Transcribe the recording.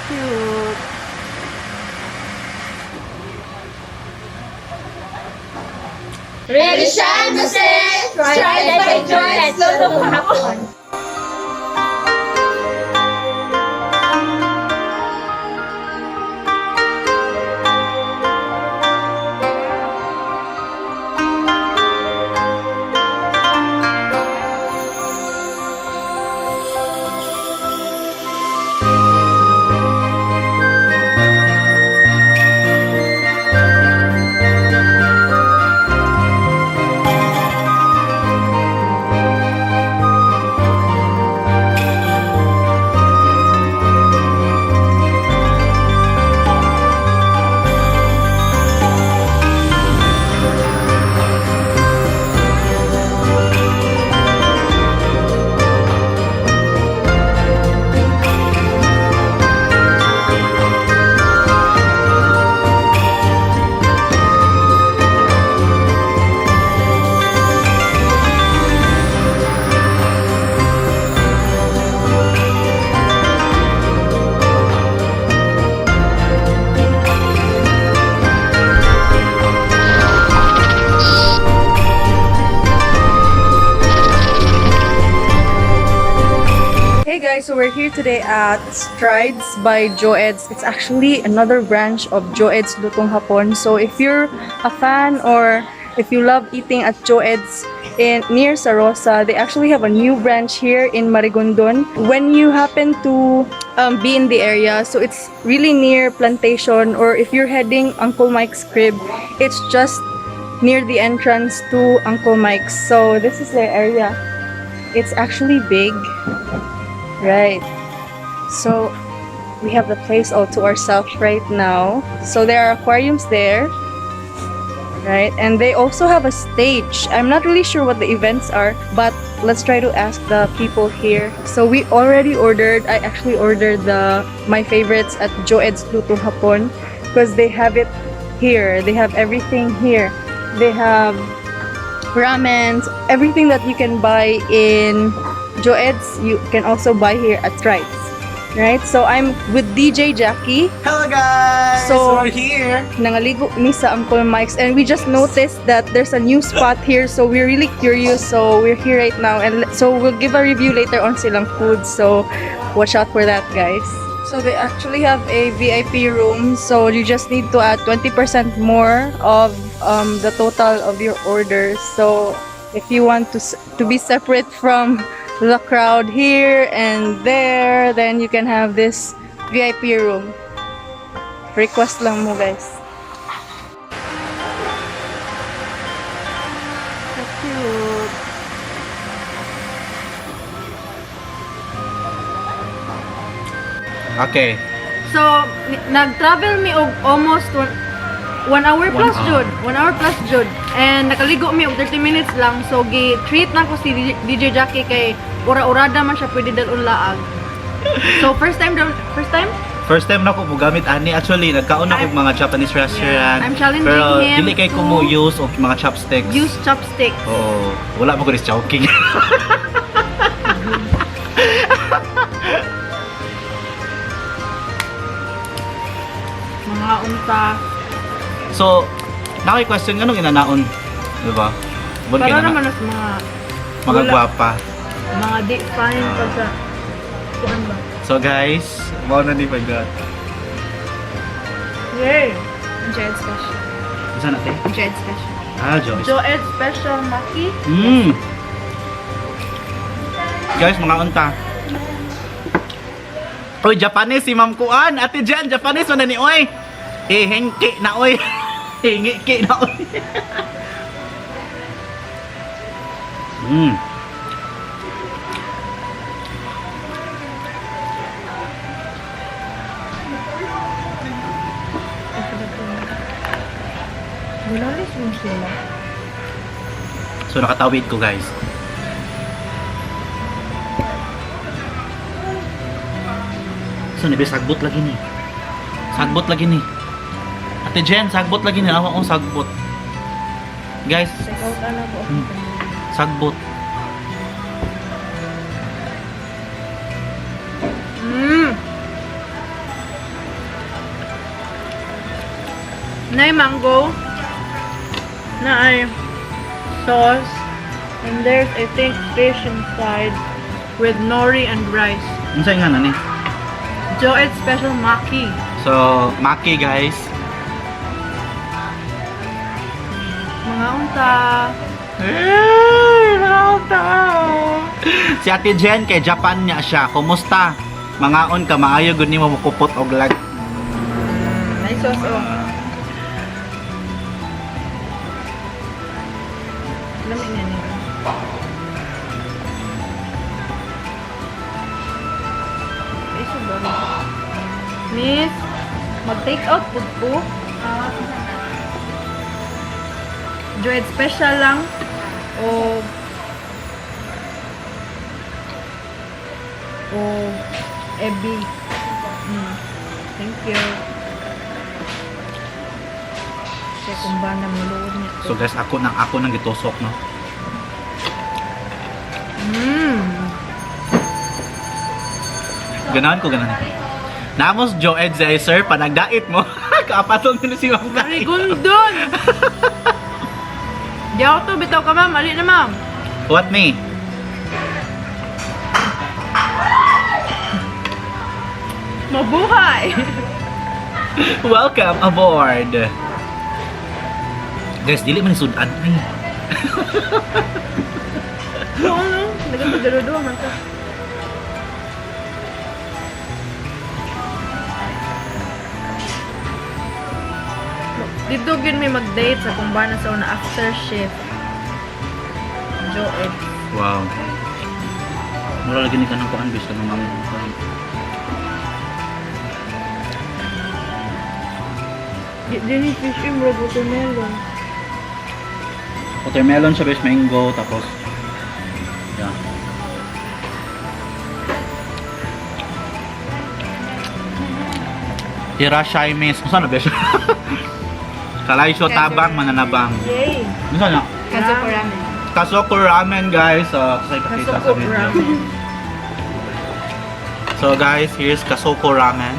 Cute. Ready siya to say, Strides by Joed's Lutong Hapon. Hey guys, so we're here today at Strides by Joed's. It's actually another branch of Joed's Lutong Hapon. So if you're a fan or if you love eating at Joed's in near Sarosa, they actually have a new branch here in Marigondon. When you happen to be in the area, so it's really near Plantation, or if you're heading Uncle Mike's crib, it's just near the entrance to Uncle Mike's. So this is their area. It's actually big. Right. So we have the place all to ourselves right now. So there are aquariums there. Right? And they also have a stage. I'm not really sure what the events are, but let's try to ask the people here. So we already ordered, I actually ordered the my favorites at Joed's Lutong Hapon because they have it here. They have everything here. They have ramens, everything that you can buy in Joed's, you can also buy here at Strides. Right? So I'm with DJ Jackie. Hello guys! So- we're here! Nangaligo mi sa Uncle Mike's and we just noticed that there's a new spot here, so we're really curious. So we're here right now, and so we'll give a review later on silang food. So watch out for that, guys. So they actually have a VIP room, so you just need to add 20% more of the total of your orders. So if you want to be separate from the crowd here and there, then you can have this VIP room. Request lang mo, guys. So cute. Okay. So, nag-travel mi og almost 1 hour plus 1 hour. Jud. 1 hour plus jud. And nakaligo mi og 30 minutes lang. So, gi-treat na ko si DJ Jackie kay ura-urada man siya pwede dalon laag. So, first time daw, first time? First time na ko mogamit ani. Actually, nagkaon ako og mga Japanese restaurant. I'm challenging pero him dili kay ko to mo use og mga chopsticks. Use chopsticks. Oo. Wala mo ko rin choking. Mga unta. So, na question nganong inanaon, di ba? Bon kay Para na naman as mga mga wala. gwapa. Mga di fine pa sa kuan ba. So guys, mao na ni pag Yay! Joed special. Unsa na te? Joed special. Ah, Joyce. Joed special maki. Guys, mga unta. Oy, Japanese si Ma'am Kuan. Ate Jan, Japanese man na ni oy. Eh, hengki na oy. Hingi na oy. Gulalis mo sila. So nakatawid ko, guys. So nibi sagbot lagi ni. Sagbot lagi ni. Ate Jen, sagbot lagi ni. Awa kong sagbot. Guys, Check out ana ko. Sagbot. Naay mango. Naay sauce. And there's, I think, fish inside with nori and rice. Unsa nga na ni? Joed's special maki. So, maki, guys. Mga unta. Eh, nakakatawa. Si Ate Jen kay Japan niya siya. Kumusta? Mangaon ka, maayo gud nimo mukupot og lag. Nice sauce, oh. Lamig niya niya. Ay, sugar. Miss, mag-take out po po. Joed special lang. O ebi. Thank you. Siya kung ba na muluod niya. So guys, ako nang gitusok, no. Ganahan ko ganahan. Namos Joed Zay, sir, panagdait mo. Kaapatong nila si Ma'am Ay, Kai. gundon! Di ako to, bitaw ka, ma'am. Ali na, ma'am. What me? Mabuhay! Welcome aboard. Guys, dili man ni sudan ni. Oo, no? Nagpagaludo man to. Dito gyud may mag-date sa kumbana sa una after shift. Joed. Wow. Mura lagi ni kanang kuan bis kanang ma'am. Di ni fish im watermelon. Watermelon siya bes, mango, tapos yeah. Irashaimes. Saan na bes? Kalaysyo tabang mananabang. Yay! Saan na? Kazuko ramen. Kasoko ramen, guys. Kasi ipakita sa Kasoko video. ramen. So guys, here's Kasoko ramen.